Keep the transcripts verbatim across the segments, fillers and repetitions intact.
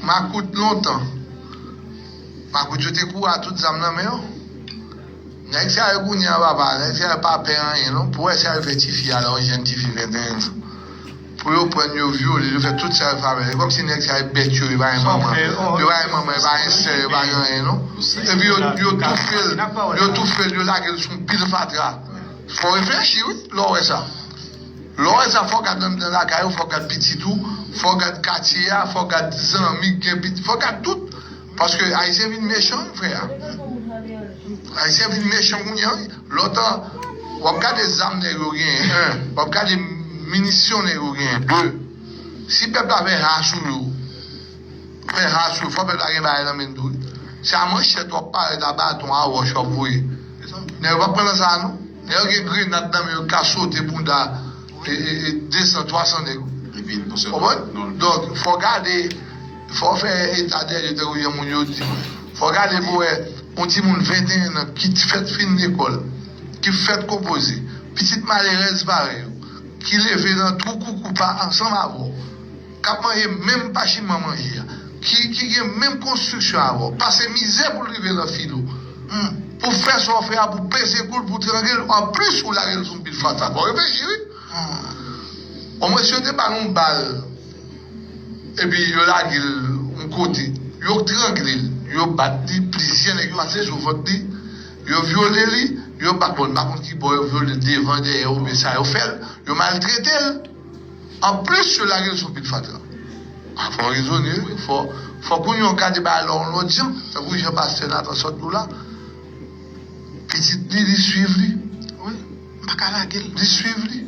Makout lontan. Makout yo te kouri a tout zam nan men yo. Nèg sa yo kounye a papa, nèg sa yo pa pè anyen non. Pou wè sa yo fè tifi a la, yon jèn tifi venteyen an. Pou yo pran l, yo vyole l, yo fè tout sa yo fè avè l. E kòmsi nèg sa yo bèt yo, yo pa gen manman. Yo pa gen manman, yo pa gen sè, yo pa gen anyen non. Epi yo, yo toufe l, yo toufe l, yo lage l sou yon pil fatra. Fò w reflechi wi, lè w wè sa. Lè w wè sa, fò w gad anndan lakay ou, fò w gad pitit ou, fò w gad katye a, fò w gad zanmi k gen pitit, fò w gad tout. Paske Ayisyen vin mechan, frè. Ayisyen vin mechan kounye a, wi. Lontan, w ap gade zam nèg yo genyen, en. W ap gade minisyon nèg yo genyen, de. Si pèp la fè ha sou yo, fè ha sou yo, fò pèp la gen bagay nan men l tou, wi. Se a manchèt w ap parèt, a baton, a wòch w ap voye. Nèg yo p ap pran nan sa a, non. Nèg yo gen grenad nan men yo, ka sote bounda e, e, e de san, twa san nèg. Epi, non sèlman. Konprann? Donk, fò gade, fò fè eta dèlye tankou jan moun yo di. Fò gade pou wè yon timoun venteyen an ki fèt fin lekòl, ki fèt konpoze, pitit malerèz parèy ou, ki leve nan twou koukoupa ansanm avè w, k ap manje menm pachiman manje a, ki, ki gen menm konstriksyon avè w, pase mizè pou l rive nan filo, pou fè sa w fè a, pou peze kou l, pou trangle l, anplis ou lage l sou yon pil fatra. Fò w reflechi, wi. Omwen si yo te ba l yon bal, epi yo lage l yon kote, yo trangle l, yo bat li, plizyè nèg yo pase sou vant li, yo vyole li, yo bat, bon, m pa konn ki bò yo vyole l, devan, dèyè, oubyen sa yo fè l, yo maltrete l. Anplis, yo lage l sou pil fatra. A, fò w rezone, wi. Fò, fò kounye a w gade bagay la yon lòt jan, tankou jan pastè Nathan sot di w la. Pitit li, li swiv li. Wi, m pa ka lage l. Li swiv li.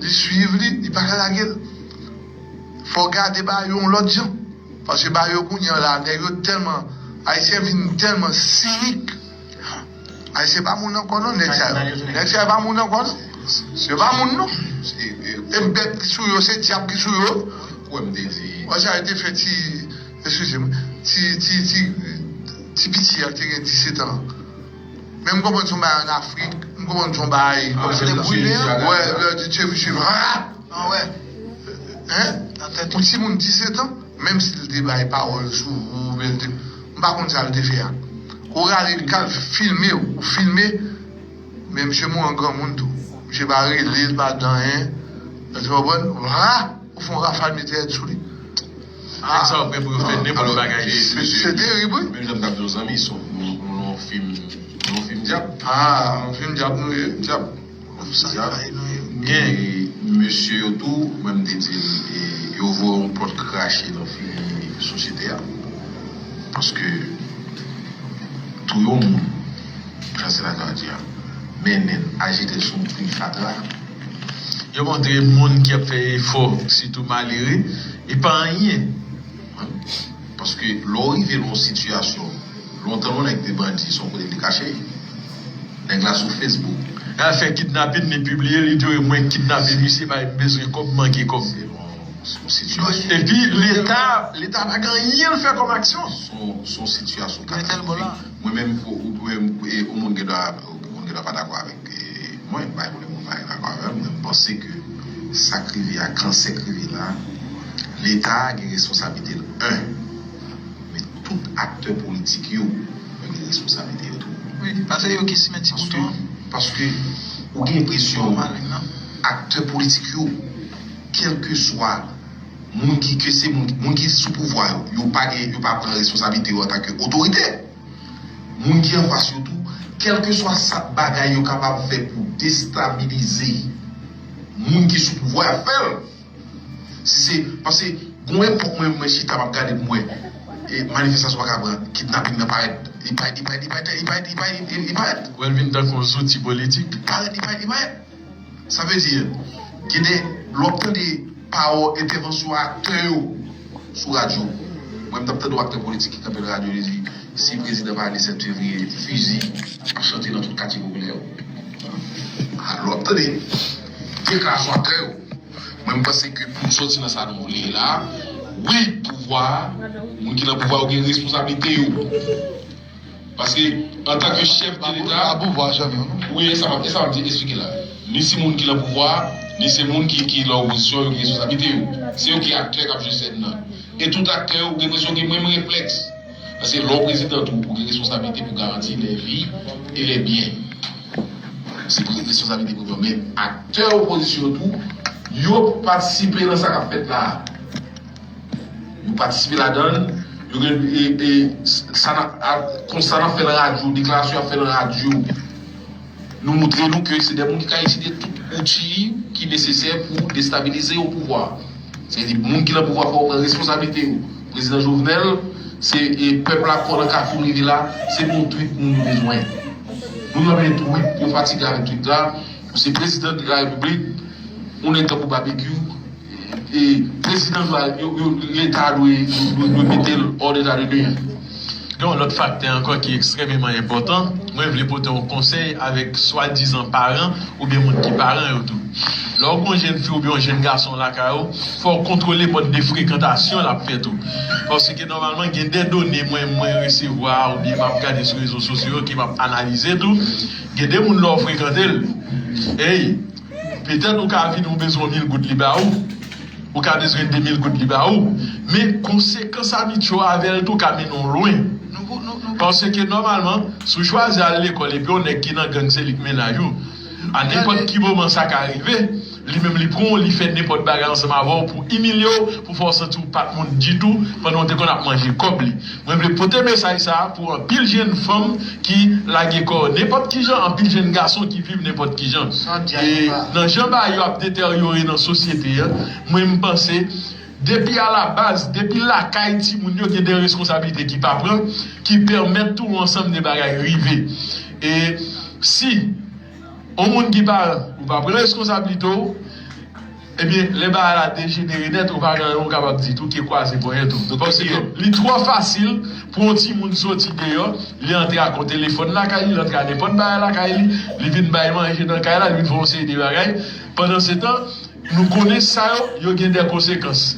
Li swiv li, li pa ka lage l. Fò w gade bagay yo yon lòt jan. Paske bagay yo kounye a la, nèg yo tèlman, Ayisyen vin tèlman sinik. Ayisyen pa moun ankò non, nèg sa yo. Nèg sa yo pa moun ankò non. Yo pa moun non. E bèt ki sou yo, se dyab ki sou yo. Kwè m te di. Wè sa yo te fè ti, eskize m, ti, ti, ti, ti piti a ki te gen disèt an. Men m konprann se yon bagay ann Afrik, m konprann se yon bagay kòmsi. Wè, lè di Chevy Chevy. An wè. Hein? Yon timoun disèt an, menm si l te bay pawòl sou ou, oubyen l te, m pa konn sa l te fè a. Ou rale l k al filme w, ou filme, men misye mouri an granmoun tou. Misye pa rele, l pa di anyen. Èske w konprann? Vra! Ou fè yon rafal mitrayèt sou li. Nèg sa yo prè pou yo fè nenpòt bagay. Se terib, wi. Menm jan m t ap di yon zanmi, se yon, yon, yon fim, yon fim dyab. Ah, yon fim dyab nou ye. Dyab. Gen mesye yo tou, mwen m te di l, e, yo voye yon pòt krache nan figi sosyete a. Paske touye yon moun, jan senatè a di a, mennen l, ajite l sou yon pil fatra. Yo montre moun ki ap fè efò, sitou malere, e pa anyen. Paske lè w rive nan yon sitiyasyon, lontan yon nèg te bandi, se yon kote l te kache. Nèg la sou Facebook. L al fè kidnapin, li pibliye, li di, "Wi, mwen kidnape misye, bay m bezwen kòb, m manke kòb." Se yon, se yon sitiyasyon. Epi Leta, Leta pa gen anyen l fè kòm aksyon. Se yon, se yon sitiyasyon katastwofik. Mwen menm, ou, ou, ou, ou moun gen dwa, ou moun gen dwa pa dakò avèk, e, mwen, pa gen pwoblèm, moun pa gen dakò avè m, mwen, m panse ke sa k rive a, kansè k rive la, Leta gen responsablite l, en, men tout aktè politik yo, yo gen responsablite yo tou. Wi, paske yo ki simen ti bouton an. Paske ou gen enpresyon aktè politik yo, kèlkeswa moun ki, ke se moun, moun ki sou pouvwa yo, yo pa gen, yo pa pran responsablite yo antanke otorite. Moun ki anfas yo tou, kèlkeswa sa bagay yo kapab fè pou destabilize moun ki sou pouvwa, y ap fè l. Si se, paske gon epòk mwen, mwen chita, m ap gade pou m wè, e, manifestasyon pa ka pran, kidnaping nan parèt, li parèt, li parèt, li parèt, li parèt, li parèt, li parèt. Ou wè l vin tankou yon zouti politik. Li parèt, li parèt, li parèt. Sa vle di, gen de, lè w ap tande pawòl, entèvansyon aktè yo sou radyo. Mwen, m t ap tande yon aktè politik ki kanpe nan radyo, li di, si prezidan pa ale sèt fevriye, fizi ap chante nan tout katye popilè yo. A, lè w ap tande deklarasyon aktè yo, mwen, m panse ke pou n sòti nan sa nou ye la, wi, pouvwa, moun ki nan pouvwa yo gen responsablite yo. Paske, antanke chèf de Leta, Ba pouvwa a chanpyon. Wi, e sa m ap, e sa m ap di, eksplike la. Ni se moun ki nan pouvwa, ni se moun ki, ki nan opozisyon, yo gen responsablite yo. Se yo ki aktè k ap jwe sèn nan. E tout aktè yo, ou gen enpresyon gen menm reflèks. Paske lè w prezidan tou, ou gen responsablite pou garanti lè vi e lè byen. Se pou responsablite pou yo. Men aktè opozisyon tou, yo patisipe nan sa k ap fèt la a. Yo patisipe ladan l. Yo gen, e, e, sa n ap, a, konsa n ap fè nan radyo, deklarasyon y ap fè nan radyo. Nou montre nou ke se de moun ki ka itilize tout outi ki nesesè pou destabilize yon pouvwa. Sètadi, moun ki nan pouvwa fò yo pran responsablite yo. Prezidan Jovenel, se, e, pèp la pran nan kafou rive la, se pou yon twit moun yo bezwen. Nou nan men twit, yo fatige avèk twit la. Ou se prezidan de la repiblik, ou nèg tankou Babekyou, e, prezidan dwa, yo, yo, Leta dwe, dwe, dwe mete l hors d'état de nuire. Gen yon lòt faktè ankò ki ekstrèmeman enpòtan. Mwen vle pote yon konsèy avèk swadizan paran oubyen moun ki paran yo tou. Lè w gen yon jèn fi oubyen yon jèn gason lakay ou, fò w kontwole pòt de frekantasyon l ap fè tou. Paske nòmalman gen de done mwen, mwen resevwa oubyen m ap gade sou rezo sosyo yo ke m ap analize tou. Gen de moun lè w frekante l, ey, petèt ou ka vin ou bezwen yon mil goud li ba ou, ou ka bezwen de mil goud li ba ou, men konsekans amiti w avè l tou ka mennen w lwen. Paske nòmalman, si w chwazi al lekòl epi yon nèg ki nan gang se li k mennaj ou, a nenpòt ki moman sa ka rive, li menm li pran w, li fè nenpòt bagay ansanm avè w pou imilye w, pou fè w santi w pa t moun ditou pandan w te konn ap manje kòb li. Mwen vle pote mesaj sa a pou anpil jèn fanm ki lage kò yo nenpòt kijan, anpil jèn gason ki viv nenpòt kijan. E nan jan bagay yo ap deteryore nan sosyete a, mwen m panse depi alabaz, depi lakay timoun yo gen de reskonsablite ki pa pran, ki pèmèt tou yon ansanm de bagay rive. E si yon moun ki pa, ou pa pran reskonsablite w, ebyen, lè bagay la dejenere nèt, ou pa gen anyen ou kapab di tou ke kwaze ponyèt ou. Paske li twò fasil pou yon timoun soti deyò, li antre ak yon telefòn lakay li, li antre ak nenpòt bagay lakay li, li vin bay manje nan kay la, li vin fè yon seri de bagay. Pandansetan, nou konnen sa yo, yo gen de konsekans.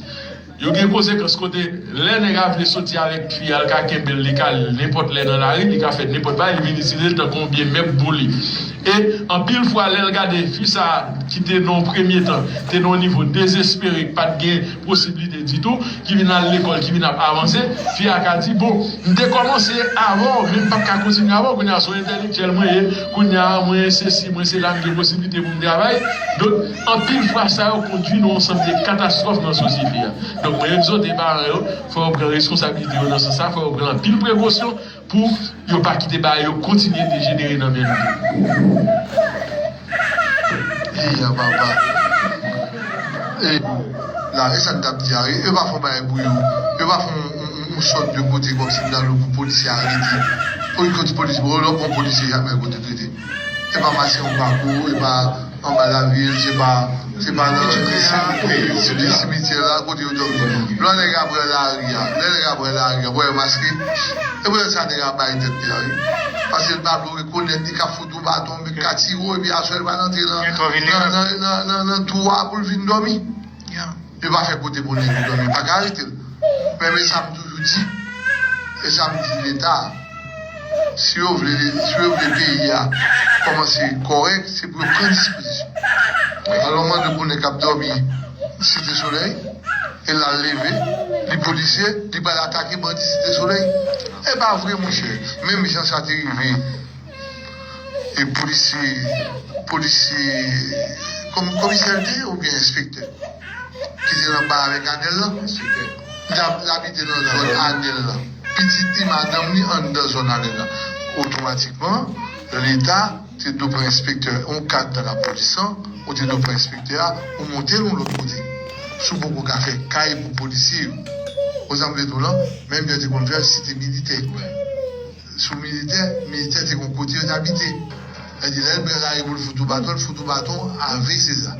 Yo gen konsekans kote lè nèg la vle soti avèk fi a, l ka kenbe l, li ka al nenpòt lè nan lari, li ka fè nenpòt bagay, li vin itilize l tankou yon byen mèb pou li. E anpil fwa, lè l gade fi sa a ki te nan yon premye tan, te nan yon nivo dezespere, ki pa t gen posiblite ditou, ki vin al lekòl, ki vin ap avanse, fi a ka di, bon, m te kòmanse avè w, men m pa t ka kontinye avè w, kounye a se yon entèlektyèl mwen ye, kounye a mwen sesi, mwen sela, m gen posiblite pou m travay. Donk, anpil fwa sa yo kondui nan yon ansanm de katastwòf nan sosyete a. Donk, mwen egzòte paran yo, fò yo pran reskonsablite yo nan sans sa, fò yo pran anpil prekosyon pou yo pa kite bagay yo kontinye dejenere nan men nou. Iya papa. E la, e sa n t ap di a, wi. Yo pa fè yon bagay pou yo. Yo pa fè yon, yon, yon, yon sòt de kote kòmsi pou yo pou polisye arete. Pou yo kote polisye, pou yo lòk yon polisye jamè kote trete. E pa mache yon bakou, e pa anba lavil, se pa, se pa nan, se, se, se, se simityè la, kote yo dòmi. Lè nèg ap pran lari a, lè nèg ap pran lari a, pou yo maske. E pou sa nèg ap bay tèt li a, wi. Paske l pa vle rekonèt li k ap fout ou baton, men ka tire w, epi aswè l pral antre nan, nan, nan, nan, nan, nan twou a pou l vin dòmi. Yo pa fè kote pou nèg yo dòmi, pa ka arete l. Men, men sa m toujou di, e sa m di Leta, si yo vle, si yo vle peyi a kòmanse kòrèk, se pou yo pran dispozisyon. Alò, mande pou nèg k ap dòmi Site Solèy, e l al leve, li polisye, li pral atake bandi Site Solèy. E pa vre, monchè. Menm jan sa te rive, e polisye, polisye, kòm, komisè l te ye oubyen enspektè? Ki te nan ba avèk Anèl lan. Li t ap, li abite nan zòn Anèl lan. Pitit li, madanm li anndan zòn Anèl lan. Otomatikman, Leta te dwe pran enspektè, yon kad nan lapolis lan, ou te dwe pran enspektè a, ou monte l yon lòt kote. Si w poko ka fè kay pou polisye yo. Ou sa m vle di w lan, menm jan yo te konn fè Site Militè. Sou militè, militè te gon kote yo t abite. Sa vle di, lè l pran lari pou l fout ou baton, l fout ou baton avèk se sa.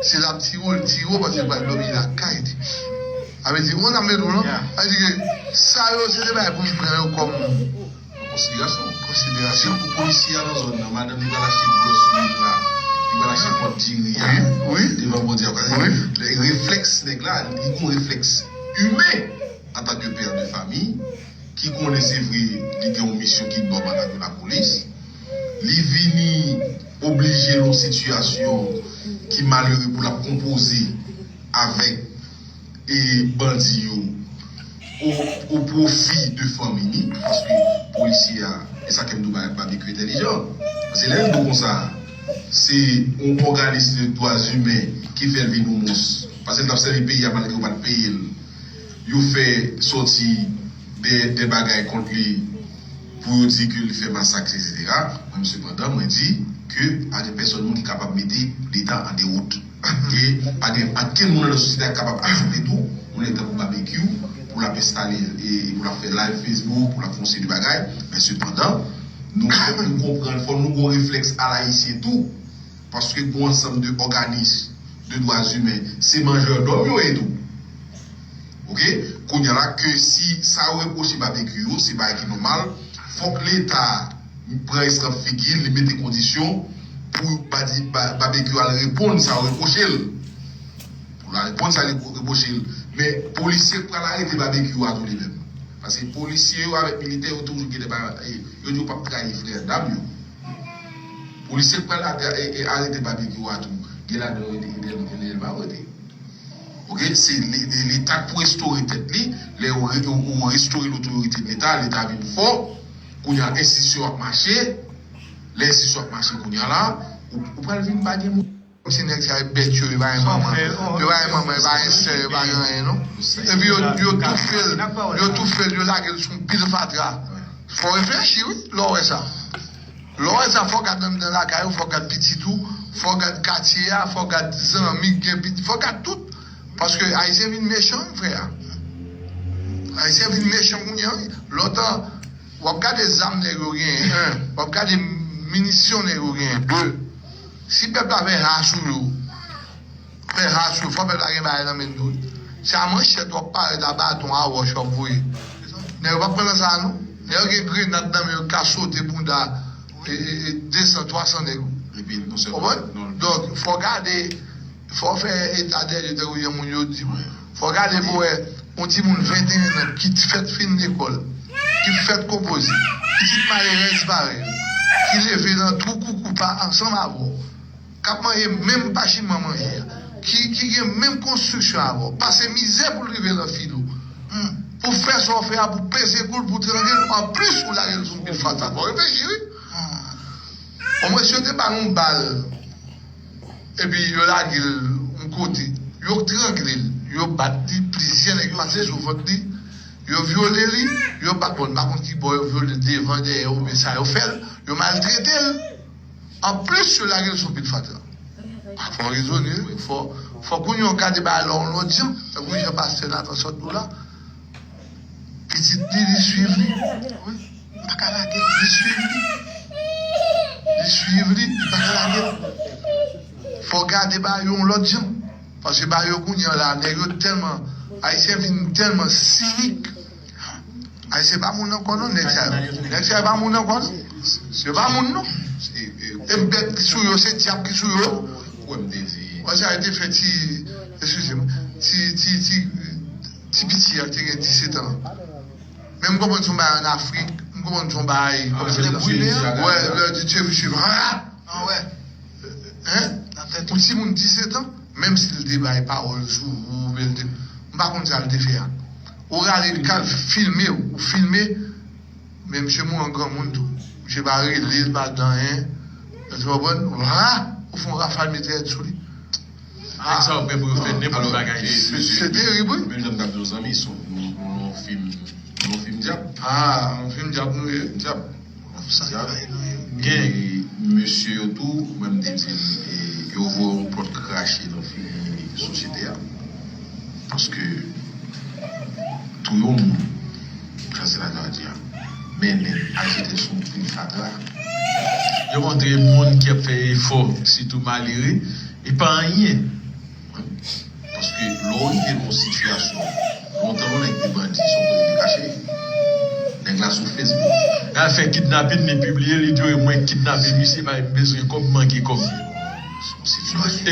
Si l ap tire w, l tire w paske l pral dòmi lakay li. Sa vle di, ou konprann sa m vle di w lan? Sa vle di ke sa yo, se de bagay pou m pran yo kòm konsiderasyon. Konsiderasyon. Pou polisye a nan zòn nan, madanm li pral achte glòs rouj la, li pral achte pòt diri a, devan Bondye a, reflèks nèg la, li gon reflèks imen antanke pè de famiy. ki konnen se vre li gen yon misyon ki nòmal avèk lapolis, li vini oblije nan yon sitiyasyon ki malere pou l ap konpoze avèk e bandi yo o, o pwofi de fanmi li, paske polisye a, e sa ke m di w, Babekyou entèlijan. Paske lè l di w konsa, se yon òganis de dwa imen ki fè l vin yon mons. Paske l t ap sèvi peyi a malgre yo pa t peye l. Yo fè sòti de, de bagay kont li pou yo di ke li fè masak, etsetera. Mwen, sepandan, mwen di ke pa gen pèsòn moun ki kapab mete Leta an dewout. E pa gen okenn moun nan sosyete a ki kapab aksepte tou yon nèg tankou Babekyou pou l ap enstale e, e pou l ap fè live Facebook, pou l ap fè yon seri de bagay. Men sepandan, nou, nou konprann, fò nou gon reflèks alayisyen tou. Paske gon ansanm de òganis de dwa imen, se manjè dòm yo ye tou. Oke? Kounye a la, ke si sa yo repwoche Babekyou yo, se bagay ki nòmal, fòk Leta pran eskanp figi l, li mete kondisyon pou Badi-, Ba-, Babekyou al reponn sa yo repwoche l. Pou l al reponn sa yo repwoche l. Men polisye k pral arete Babekyou a tou li menm. Paske polisye yo avèk militè yo toujou gen de bagay, e, yo di yo p ap trayi frè dam yo. Polisye k pral ate-, e, e, arete Babekyou a tou, gen ladan yo, e, e, e, e, pa arete. Oke, se le-, le-, Leta k pou restore tèt li, lè ou re-, ou, ou restore lotorite Leta, Leta vin fò, kounye a enstitisyon ap mache, lè enstitisyon ap mache kounye a la, ou, ou pral vin pa gen moun. Kòmsi nèg sa yo bèt yo, yo pa gen manman. Yo pa gen manman, yo pa gen sè, yo pa gen anyen, non. Epi yo, yo toufe l, yo toufe l, yo lage l sou yon pil fatra. Fò w reflechi, wi, lè w wè sa. Lè w wè sa, fò w gade anndan lakay ou, fò w gade pitit ou, fò w gade katye a, fò w gade zanmi k gen pitit, fò w gade tout. Paske Ayisyen vin mechan, wi, frè. Ayisyen vin mechan kounye a, wi. Lontan, w ap gade zam nèg yo genyen, en. W ap gade minisyon nèg yo genyen, de. Si pèp la fè ha sou yo, fè ha sou yo, fò pèp la gen bagay nan men l tou. Se a manchèt w ap parèt, a baton, a wòch w ap voye. Nèg yo p ap pran nan sa a, non. Nèg yo gen grenad nan men yo, ka sote bounda, e, e, e, de san, twa san nèg. Epi, non sèlman, konprann? Donk, fò gade, fò fè eta dè lye, tankou jan moun yo di. Fò gade pou wè yon timoun venteyen an ki fèk fin lekòl, ki fèk konpoze, pitit malerèz parèy ou, ki leve nan twou koukoupa ansanm avè w, k ap manje menm pachin manman ye a, ki, ki gen menm konstriksyon avè w, pase mizè pou l rive nan filo, pou fè sa w fè a, pou peze kou l, pou trangle l, anplis ou lage l sou yon pil fatra. Fò w reflechi, wi. Omwen si yo te ba l yon bal, epi yo lage l yon kote, yo trangle l, yo bat li, plizyè nèg pase sou vant li, yo vyole li, yo bat, bon, m pa konn ki bò yo vyole l, devan, dèyè, oubyen sa yo fè l, yo maltrete l. Anplis, yo lage l sou pil fatra. Fò w rezone, wi. Fò, fò kounye a w gade bagay la yon lòt jan, tankou jan pastè Nathan sot di w la. Pitit li, li swiv li. Wi. M pa ka lage l, li swiv li. Li swiv li, li pa ka lage l. Fò w gade bagay yo yon lòt jan. Paske bagay yo kounye a la, nèg yo tèlman, Ayisyen vin tèlman sinik. Ay, se pa moun ankò non, nèg sa yo. Nèg sa yo pa moun ankò non. Yo pa moun non. E bèt ki sou yo, se dyab ki sou yo. Wè, m te di. Wè, sa yo te fè ti, eskize m, ti, ti, ti, ti piti a ki te gen disèt an. Men m konprann se yon bagay ann Afrik, m konprann se yon bagay kòmsi. Wè, lè di Chevy Chevy. An wè. Hein? Yon timoun disèt an, menm si l te bay pawòl sou ou, oubyen l te, m pa konn sa l te fè a. Ou rale l k al filme w, ou filme, men misye mouri an granmoun tou. Misye pa rele, l pa di anyen. Èske w konprann? Ra! Ou fè yon rafal mitrayèt sou li. Nèg sa yo prè pou yo fè nenpòt bagay. Se terib, wi. Men jan m t ap di w, zanmi, se yon, yon, yon fim, yon fim dyab. Ah, yon fim dyab nou ye. Dyab. Gen mesye yo tou, mwen m te di l, e, yo voye yon pòt krache nan figi sosyete a. Paske touye yon moun, jan senatè a di a, mennen l, al jete l sou yon pil fatra. Yo montre moun ki ap fè efò, sitou malere, e pa anyen. Paske lè w rive nan yon sitiyasyon, lontan yon nèg te bandi, se yon kote li te kache. Nèg la sou Facebook. L al fè kidnapin, li pibliye, li di, "Wi, mwen kidnape misye, pa m bezwen kòb, m manke kòb."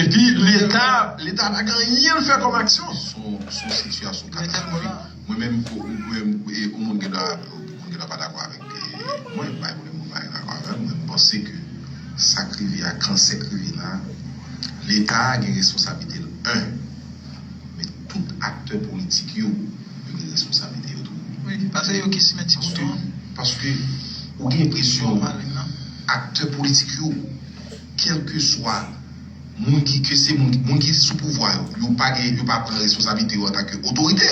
Epi Leta, Leta pa gen anyen l fè kòm aksyon. Se yon, se yon sitiyasyon katastwofik. Mwen menm, ou, ou, ou, e, ou moun gen dwa, ou moun gen dwa pa dakò avèk, e, mwen, pa gen pwoblèm, moun pa gen dakò avè m, mwen, m panse ke sa k rive a, kansè k rive la, Leta gen responsablite l, en, men tout aktè politik yo, yo gen responsablite yo tou. Wi, paske yo ki simen ti bouton an. Paske ou gen enpresyon aktè politik yo, kèlkeswa moun ki, ke se moun, moun ki sou pouvwa yo, yo pa gen, yo pa pran responsablite yo antanke otorite.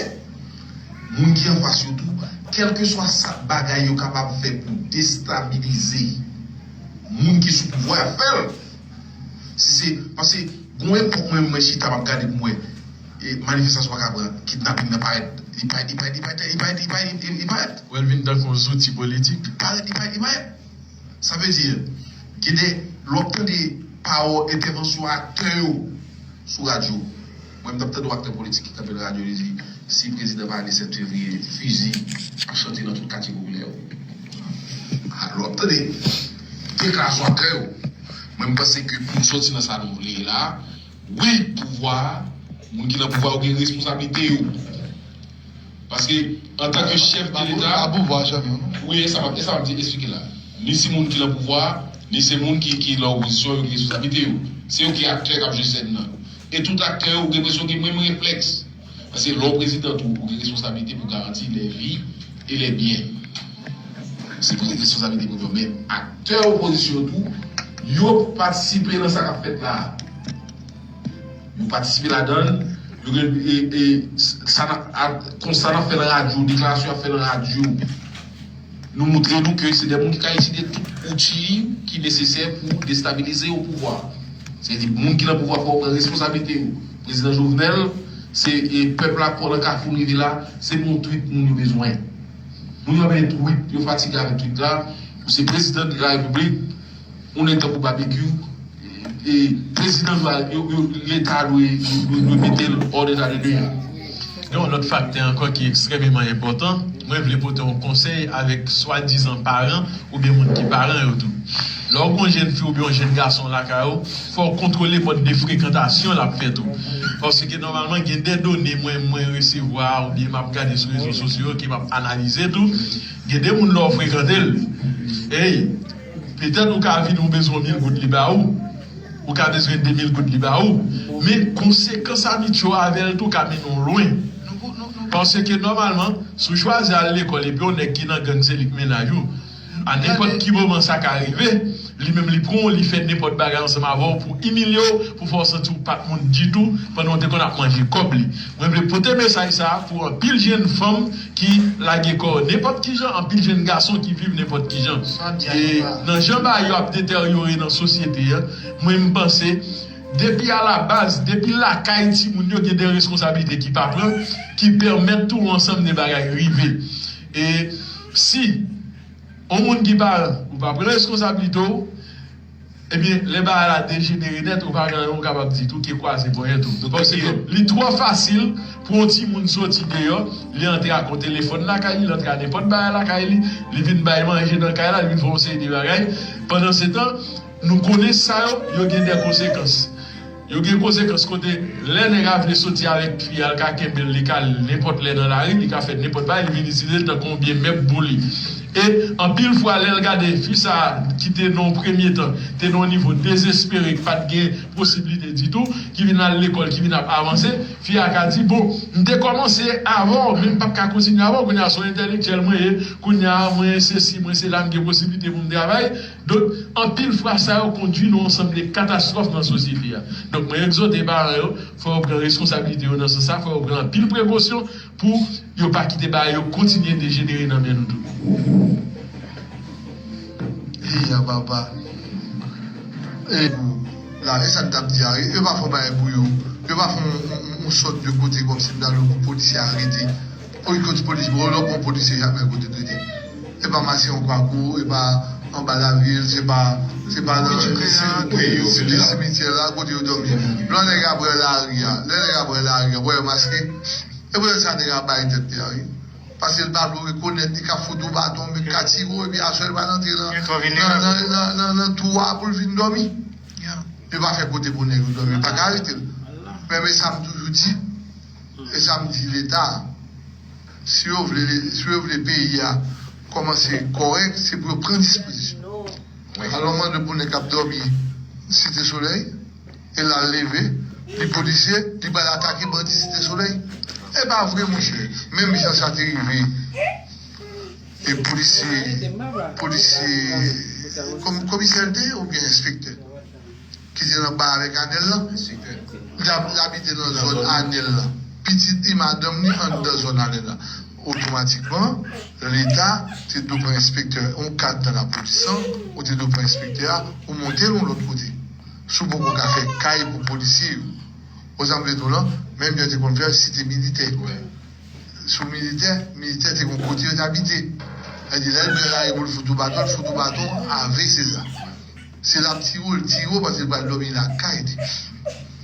Moun ki anfas yo tou, kèlkeswa sa bagay yo kapab fè pou destabilize moun ki sou pouvwa, y ap fè l. Si se, paske gon epòk mwen, mwen chita, m ap gade pou m wè, e, manifestasyon pa ka pran, kidnaping nan parèt, li parèt, li parèt, li parèt, li parèt, li parèt, li parèt, li parèt. Wè l vin tankou yon zouti politik. Parèt, li parèt, li parèt. Sa vle di, gen de, lè w ap tande pawòl entèvansyon aktè yo sou radyo. Mwen, m t ap tande yon aktè politik ki kanpe nan radyo, li di, si prezidan pa ale sèt fevriye, fizi ap chante nan tout katye popilè yo. A, lè w ap tande deklarasyon aktè yo, mwen, m panse ke pou n soti nan sa nou ye la, wi, pouvwa, moun ki nan pouvwa yo gen responsablite yo. Paske, antanke chèf de Leta, pa pouvwa chanm yo, non? Wi, e sa m ap, e sa m ap di, eksplike la. Ni se moun ki nan pouvwa, ni se moun ki, ki nan opozisyon, yo gen responsablite yo. Se yo ki aktè k ap jwe sèn nan. E tout aktè yo, ou gen enpresyon gen menm reflèks. Paske lè w prezidan tou, ou gen responsablite pou garanti lè vi e lè byen. Se pou responsablite pou yo. Men aktè opozisyon tou, yo patisipe nan sa k ap fèt la a. Yo patisipe ladan l, yo gen, e, e, sa n ap, a, konsta n ap fè nan radyo, deklarasyon y ap fè nan radyo. Nou montre nou ke se de moun ki ka itilize tout outi ki nesesè pou destabilize yon pouvwa. Se di moun ki nan pouvwa fò yo pran responsablite yo. Prezidan Jovenel, se, e, pèp la pran nan kafou rive la, se pou yon twit moun yo bezwen. Moun yo ap met twit, yo fatige avèk twit la. Ou se prezidan de la repiblik, ou nèg tankou Babekyou, e, prezidan dwa, yo, yo, Leta dwe, dwe, dwe mete l hors d'état de nuire. Gen yon lòt faktè ankò ki ekstrèmeman enpòtan. Mwen vle pote yon konsèy avèk swadizan paran oubyen moun ki paran yo tou. Lè w gen yon jèn fi oubyen yon jèn gason lakay ou, fò w kontwole mòd de frekantasyon l ap fè tou. Paske nòmalman, gen de done mwen, mwen resevwa oubyen m ap gade sou rezo sosyo yo ke m ap analize tou. Gen de moun lè w frekante l, ey, petèt ou ka vin ou bezwen yon mil goud li ba ou. Ou ka bezwen de mil goud li ba ou. Men konsekans amitiye w avè l tou ka mennen w lwen. Paske nòmalman, si w chwazi al lekòl epi yon nèg ki nan gang se li k mennaj ou, a nenpòt ki moman sa ka rive, li menm li pran w, li fè nenpòt bagay ansanm avè w pou imilye w, pou fè w santi w pa t moun ditou pandan w te konn ap manje kòb li. Mwen vle pote mesaj sa a pou anpil jèn fanm ki lage kò yo nenpòt ki jan, anpil jèn gason ki viv nenpòt ki jan. E nan jan bagay yo ap deteryore nan sosyete a, mwen m panse, depi alabaz, depi lakay timoun yo gen de reskonsablite ki pa pran, ki pèmèt tou yon ansanm de bagay rive. E si yon moun ki paran, ou pa pran reskonsablite w, ebyen, lè bagay la dejenere nèt, ou pa gen anyen ou kapab di tou ke kwaze ponyèt ou. Paske li twò fasil pou yon timoun soti deyò, li antre ak yon telefòn lakay li, li antre ak nenpòt bagay lakay li, li vin bay manje nan kay la, li vin fè yon seri de bagay. Pandansetan, nou konnen sa yo, yo gen de konsekans. Yo gen konsekans kote lè nèg la vle soti avèk fi a, l ka kenbe l, li ka al nenpòt lè nan lari, li ka fè nenpòt bagay, li vin itilize l tankou yon byen mèb pou li. E anpil fwa, lè l gade fi sa a ki te nan yon premye tan, te nan yon nivo dezespere, ki pa t gen posiblite ditou, ki vin al lekòl, ki vin ap avanse, fi a ka di, bon, m te kòmanse avè w, men m p ap ka kontinye avè w, kounye a se yon entèlektyèl mwen ye, kounye a mwen sesi, mwen sela, m gen posiblite pou m travay. Donk, anpil fwa sa yo kondui nan yon ansanm de katastwòf nan sosyete a. Donk, mwen egzòte paran yo, fò yo pran reskonsablite yo nan sans sa, fò yo pran anpil prekosyon pou yo pa kite bagay yo kontinye dejenere nan men nou tou. Eya papa. E, la, e sa n t ap di a, wi. Yo pa fè yon bagay pou yo. Yo pa fè yon, yon, yon, yon sòt de kote kòmsi m ta lou pou polisye arete. Pou yon polisye, lè w pran polisye, y ap wè kote l rete. E pa mache yon kwakou, e pa anba lavil, se pa, se pa nan site simityè la, kote yo dòmi. Lè nèg ap pran lari a, lè nèg ap pran lari a, wè maske. E poutèt sa nèg ap bay tèt tè a, wi. Paske l pa vle w rekonèt, li ka fout ou baton, men ka tire w, epi aswè l pral antre nan, nan, nan, nan, nan, nan twou a pou l vin dòmi. Yo pa fè kote pou nèg yo dòmi, yo pa ka arete l. Men, men sa m toujou di, e sa m di Leta, Si yo vle, si yo vle peyi a kòmanse kòrèk, se pou yo pran dispozisyon. Alò, mande pou nèg k ap dòmi Site Solèy, e l al leve, li polisye, li pral atake bandi Site Solèy. E pa vre, monchè. Menm jan sa te rive, e polisye, polisye, kòm, komisè l te ye oubyen enspektè? Ki te nan ba avèk Anèl lan. Li t ap, li abite nan zòn Anèl lan. Pitit li, madanm li anndan zòn Anèl lan. Otomatikman, Leta te dwe pran enspektè, yon kad nan lapolis lan, ou te dwe pran enspektè a, ou monte l yon lòt kote. Si w poko ka fè kay pou polisye yo. Ou sa m vle di w lan, menm jan te konn fè Site Militè. Sou militè, militè te gon kote yo t abite. Sa vle di, lè l pran lari pou l fout ou baton, l fout ou baton avè Seza. Si l ap tire w, l tire w paske l pral dòmi lakay li.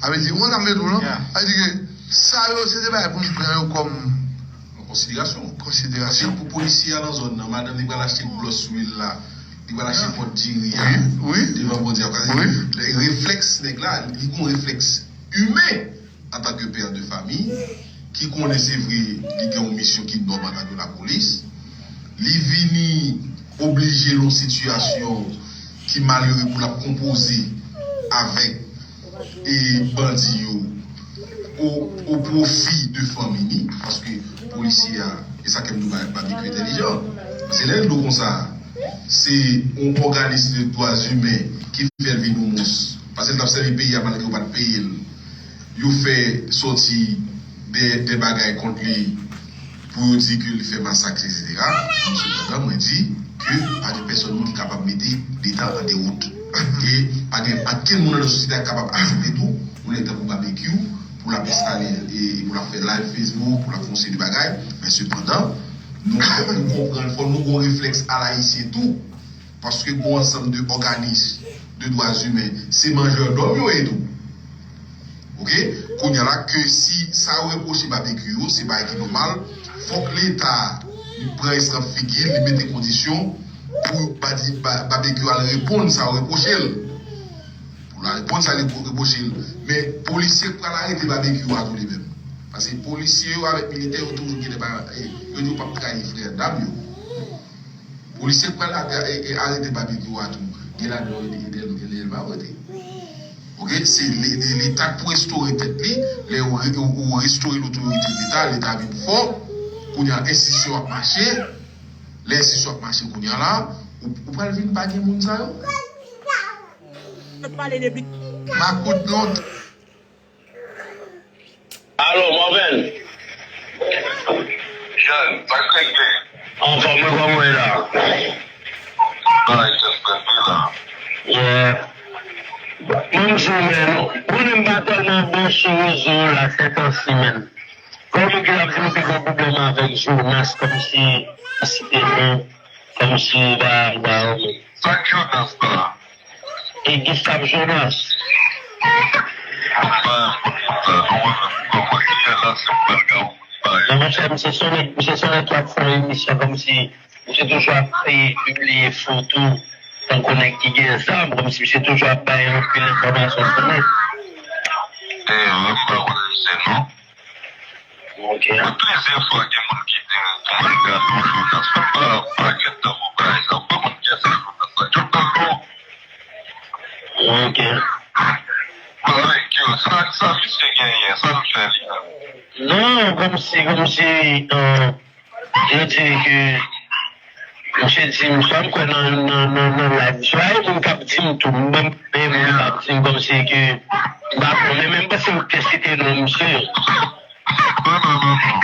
Sa vle di, ou konprann sa m vle di w lan? Sa vle di ke sa yo, se te bagay pou n pran yo kòm an konsiderasyon. Konsiderasyon. Pou polisye a nan zòn nan, madanm li pral achte glòs lwil la, li pral achte pòt diri a, wi, devan Bondye a. Reflèks nèg la, li gon reflèks imen. Antanke pè de fanmi, ki konnen se vre li gen yon misyon ki nòb antanke lapolis, li vini oblije l yon sitiyasyon ki malere pou l ap konpoze avèk, e, bandi yo o, o pwofi de fanmi li, paske polisye a, e sa k fè m di w Babecue entèlijan. Se lè l di w konsa, se yon òganis de dwa imen ki fè l vin yon mons. Paske l t ap sèvi peyi a malgre yo pa t peye l. Yo fè sòti de, de bagay kont li pou yo di ke li fè masak, etsetera. Sepandan, mwen di ke pa gen pèsòn moun ki kapab mete Leta an dewout. E pa gen ankenn moun nan sosyete a ki kapab aksepte tou, yon nèg tankou Babecue, pou l ap enstale, e pou l ap fè live Facebook, pou l ap fè yon seri de bagay. Men sepandan, nou, nou konprann, fò nou gon reflèks alayisyen tou. Paske gon ansanm de òganis de dwa imen, se manjè dòm yo ye tou. Oke? Kounye a la, ke si sa yo repwoche Babecue yo, se bagay ki nòmal, fòk Leta pran eskanp figi l, li mete kondisyon pou Badi-, Ba-, Babecue al reponn sa yo repwoche l. Pou l al reponn sa yo repwoche l. Men polisye k pral arete Babecue a tou li menm. Paske polisye yo avèk militè yo toujou genlè pa, e, yo di yo p ap trayi frè dam yo. Polisye k pral a-, e, e, arete Babecue a tou, gen ladan yo, e, e, e, e, e, pa arete. Oke, se le-, le-, Leta k pou restore tèt li, lè ou re-, ou, ou restore lotorite Leta, Leta vin fò, kounye a enstitisyon ap mache, lè enstitisyon ap mache kounye a la, ou, ou pral vin pa gen moun sa yo. Makout lòt. Alo, Morvan. Jèn, sa k regle? Anfòm, wi, kòman w ye la? Bagay jèn, tranki la. Yeah. Mwen, m di w, men, ou konnen m pa tèlman bon sou rezo la, sètansi, men. Gen moun ki ap di m ke gen pwoblèm avèk Jonas, kòmsi, site non, kòmsi, ba, ba, men. Sa k Jonas la? E Gustave Jonas. Mwen pa konn moun sa non, mwen menm, kòman ki fè la, si m pral ka yon moun pa yo. Non, monchè, misye se yon nèg, misye se yon nèg ki ap fè yon emisyon kòmsi misye toujou ap, e, pibliye foto tankou nèg ki gen zam, kòmsi misye toujou ap bay anpil enfòmasyon sou nèt. E, mwen pa konn misye non. Ok. Mwen plizyè fwa gen moun ki di m pou m al gade yon Jonas. Mwen pa, pa gentan wè bagay sa. Mwen pa konn kiyès sa Jonas sa. Jonas non. Ok. Bagay ki yo, sa, sa misye genyen, sa l fè li menm? Non, kòmsi, kòmsi, euh, yo di ke Misye di m sa m kwè nan, nan, nan, nan live. Misye pa gen moun k ap di m tou. M ban m, men moun k ap di m kòmsi ke m pa konnen, men m panse ou te site non misye. Non, non, non, non.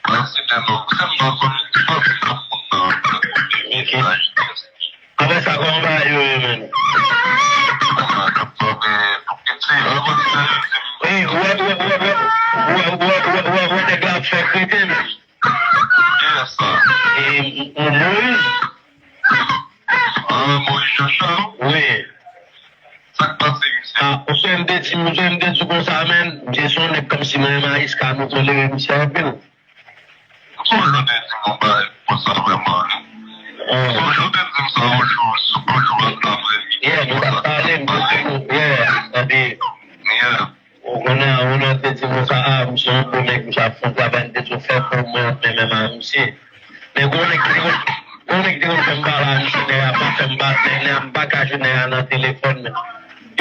Pa site non. Se m pa konn, m pa konn moun nan. Ok. Apre sa, kòman bagay yo ye, menn? Wi, ou wè, ou wè, ou wè nèg la ap fè kreten, menn. Kiyès sa? E, M-, M-, Moyiz. Ah, Moyiz Jean Charles? Wi. Sa k pase, misye? Ah, ou sonje m te di, ou sonje m te di w konsa, menn, misye se yon nèg kòmsi mwen menm Mariska, nou tolere misye anpil. M sonje w te di m yon bagay konsa vrèman, wi. M sonje w te di m sa yon jou, sou yon jou aprèmidi. Yeah, nou t ap pale, m te di nou, yeah, epi ou konnen, ou konnen te di nou sa, ah, misye yon bon nèg, misye ap fè yon travay, m te di w fè pou mwen, Yon nèg te konn fè m pale a misye, nèg la pa fè m pale, nèg la m pa ka jwenn nèg la nan telefòn.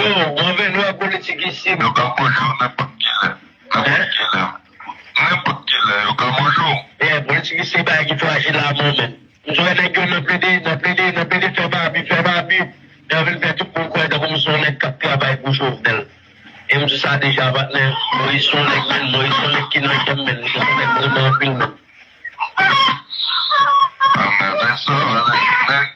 Yo, mwen vin wè politik isi. Yo ka manje w nenpòt kilè. Nenpòt kilè. Nenpòt kilè, yo ka manje w. Yeah, politik isi bagay ki frajil la, mwen menm. M sou wè nèg yo nan plede, nan plede, nan plede fè babi, fè babi. Lè yo vin fè tout moun kwè tankou m se yon nèg k ap travay pou Jovenel. E m di sa deja, patnè. Moyiz se yon nèg, menn. Moyiz se yon nèg ki nan kè m, menn. Li se yon nèg m renmen anpil, menn. Nèg, nèg,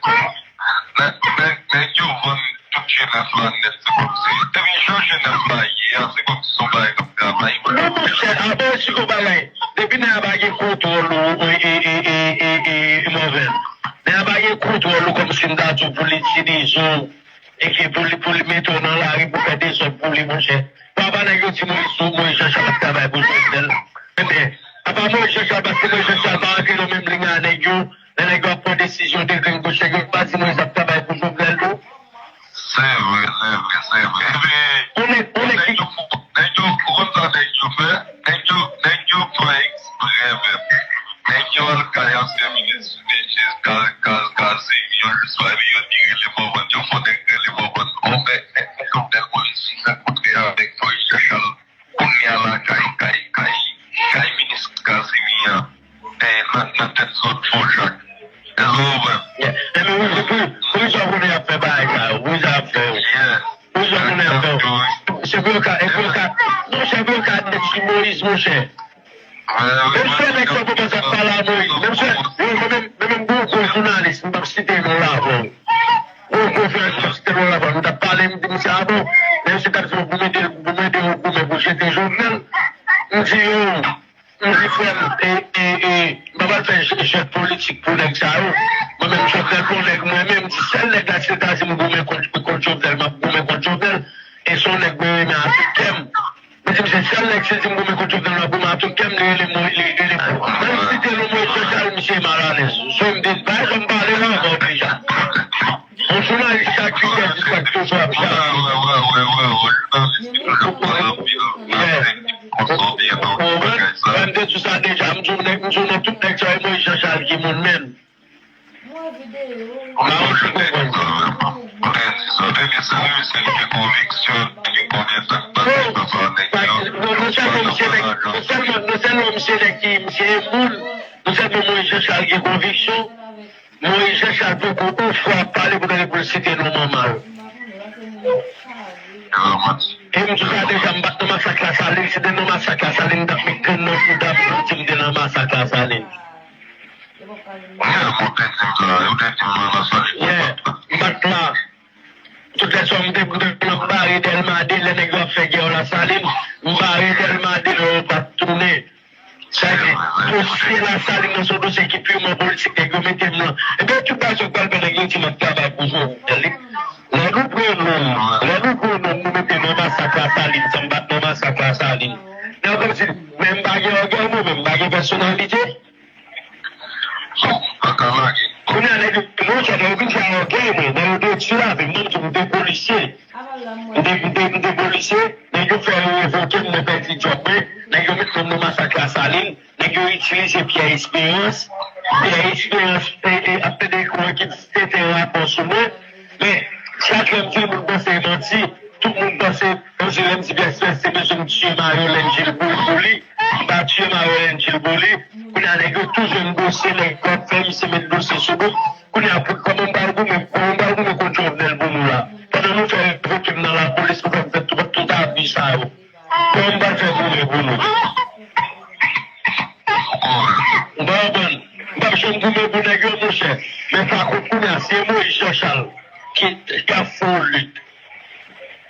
nèg, nèg, nèg yo vann tout jenès la nèt. Se kòmsi, depi jan jenès la ye a, se kòmsi se yon bagay k ap travay. Non, monchè, avan yon siko bagay, depi nèg la pa gen kontwòl ou, e, e, e, e, e, e, mòvèl. Nèg la pa gen kontwòl ou kòmsi m ta di w pou l itilize w, e ke pou li, pou li mete w nan lari pou fè dezòd pou li, monchè. Papa nèg yo di Moyiz, Moyiz Jan Chal ap travay pou Jovenel. Enben, apa Moyiz Jan Chal, paske Moyiz Jan Chal pa rantre nan menm liy a nèg yo, lè nèg yo ap pran desizyon de grenn goch, nèg yo pa di Moyiz ap travay pou Jovenel tou. Se vre, se vre, se vre. Enben, yon nèg, yon nèg ki nèg yo, ou konn sa nèg yo fè? Nèg yo, nèg yo fè eksprè menm. Nèg yo al kay ansyen minis Mejis, Ka-, Ka-, Kazimi, yo jis pa, epi yo di rele Vòvòn, yo fè nèg rele Vòvòn. Bon, men, men, men Jovenel Moïse fin rankontre avèk Moïse Jean Charles. Kounye a la, kay, kay, kay, kay minis Kazimi an, eh, nan, nan tèt zòn Fon Jak. Èske w konprann? Yeah. Enben, wi, wi, wi, wi, sa w konnen y ap fè bagay sa yo. Wi, sa y ap fè yo. Yeah. Wi, sa w konnen y ap fè yo. Se pou yo ka, e pou yo ka, non, se pou yo ka detwi Moïse, monchè. Menm si nèg sa poko sa pale a Moïse, menm si, yo, mwen menm, mwen menm, gwo, gwo jounalis, m p ap site non l avè w. Gwo, gwo jounalis, m p ap site non l avè w. M t ap pale, m di misye, a bon, menm si t ap di w pou m ede, pou m ede w goumen pou jete Jovenel. M di yo, m di frè m, e, e, e, m pa pral fè jè, jè politik pou nèg sa yo. Mwen menm, Jovenel bon nèg mwen, men m di sèl nèg la, si l ta di m goumen kont, kont Jovenel, m ap goumen kont Jovenel. E se yon nèg mwen renmen a tout kè m. Mwen di misye, sèl nèg si l di m goumen kont Jovenel, m ap goumen a tout kè m, li rele Moïse, li rele Moïse. Menm si te non Moïse Jean Charles, misye mal alèz. So m di, bagay sa m pale la avè w deja. Yon jounalis sa ki fè distraksyon sou ap chache. Wi, wi, wi, wi, wi, jounalis ki toujou pale anpil. Yeah. Konsa w byen nan bagay sa. Mwen m te di w sa deja, m di w nèg, m di w non tout nèg sa yo, Moïse Jean Charles ki moun menm. Mwen videyo. Mwen konprann. Mwen di sa, depi se li, se li gen konviksyon, depi konbyen tan k pase, papa nèg yo. Non, non sèlman misye nèg, non sèlman, non sèlman misye nèg ki, misye e moun, non sèlman Moïse Jean Charles gen konviksyon, Moïse Jean Charles poko yon fwa ap pale pou tande pou l site non manman l. E m di w sa deja, m pa t nan masak Lasalin, si te nan masak Lasalin, m t ap met grenn nan bouda m pou di m te nan masak Lasalin. Yeah, m te di m sa, yo te di m nan sa. Yeah, m pa t la. Tout lè swa m te, m te, m ap bare Dèlma de, lè nèg yo ap fè gè yo Lasalin, m bare Dèlma de, lè yo t ap tounen. Sa vle di, dosye Lasalin nan se yon dosye ki piman politik, nèg yo mete m lan. Ebyen, tout bagay sa yo pral fè nèg yo di m ap travay pou Jovenel. Lè nou pran non m, lè nou pran non m, nou mete nan masak Lasalin, san m pa t nan masak Lasalin. Nèg yo konn di, men m pa gen ògèy mwen, men m pa gen pèsonalite. Kounye a, nèg yo, monchè, nèg yo vin fè ògèy mwen, nèg yo detwi lavi m, mwen menm tou, m te polisye. M te, m te, m te polisye, nèg yo fè yo revoke m, mwen pèdi djòb mwen, nèg yo met mwen nan masak Lasalin, nèg yo itilize Pierre Espérance, Pierre Espérance, e, e, ap plede konnen ki te fè rapò sou mwen, men, chak lè m di l, moun panse e manti. Tout moun panse, kòmsi lè m di Pierre Espérance te bezwen m tiye Mario Lengil pou, pou li. M pa tiye Mario Lengil pou li. Kounye a, nèg yo tou jwenn dosye, nèg yo ap fè misye met dosye sou do. Kounye a, pou, kòman m pral goumen, kòman m pral goumen kont Jovenel pou nou la? Pandan nou fè revoke m nan lapolis, nou fè m fè tout, tout abi sa yo. Kòman m pral fè goumen pou nou? Ou pa konprann? M p ap janm goumen pou nèg yo, monchè. Men pa kont kounye a, se Moïse Jean Charles ki, ki ap fè yon lit.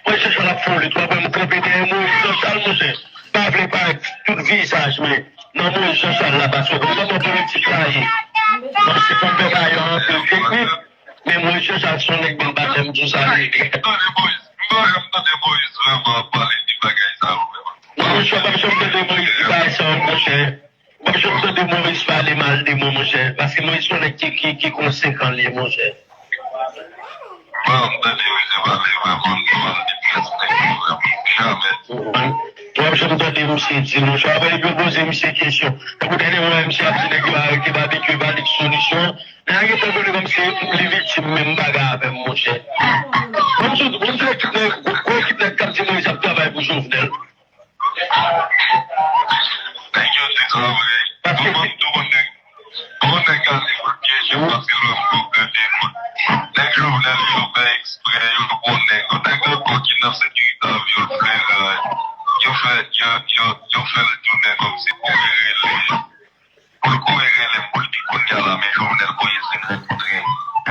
Moïse Jean Charles ap fè yon lit. W ap wè m kanpe dèyè Moïse Jean Charles, monchè. M pa vle parèt tout vizaj mwen nan Moïse Jean Charles la, paske ou konn kòman politik la ye. Bon, se pou m fè bagay yo anpil teknik, men Moïse Jean Charles se yon nèg bèl batèm, di sa li klè. Tande Moïse, m pa janm tande Moïse vrèman ap pale de bagay sa yo vrèman. Non, monchè, m p ap janm tande Moïse di bagay sa yo, monchè. M p ap janm tande Moïse pale mal de mwen, monchè. Paske Moïse se yon nèg ki, ki, ki konsekan li ye, monchè. Bon, m tande Moïse pale vrèman mal de pyès nèg yo vrèman. Jamè. Ou konprann? Jan m tande misye di nou sa, apre epi yo poze misye kesyon. Tankou dènye mwa, misye ap di nèg yo arete babekyu, e pa li ki solisyon. Nèg la gentan konnen kòmsi li viktim menm bagay avè m, monchè. Bon, m sot, bon, m sot tout nèg, gwo ekip nèg k ap di Moyiz ap travay pou Jovenel. Nèg yo di sa vre. Paske tout moun, tout moun nèg Bon, nèg ale pou pyeje paske lòm pou gade moun. Nèg Jovenel yo fè eksprè, yo konnen. Yon nèg nan kò ki nan sekirite avyon, yo fè, yo fè, yo, yo, yo fè l tounen kòmsi pou rele. Pou l kouri rele m, pou l di kounye a la, men Jovenel Moïse vin rankontre m.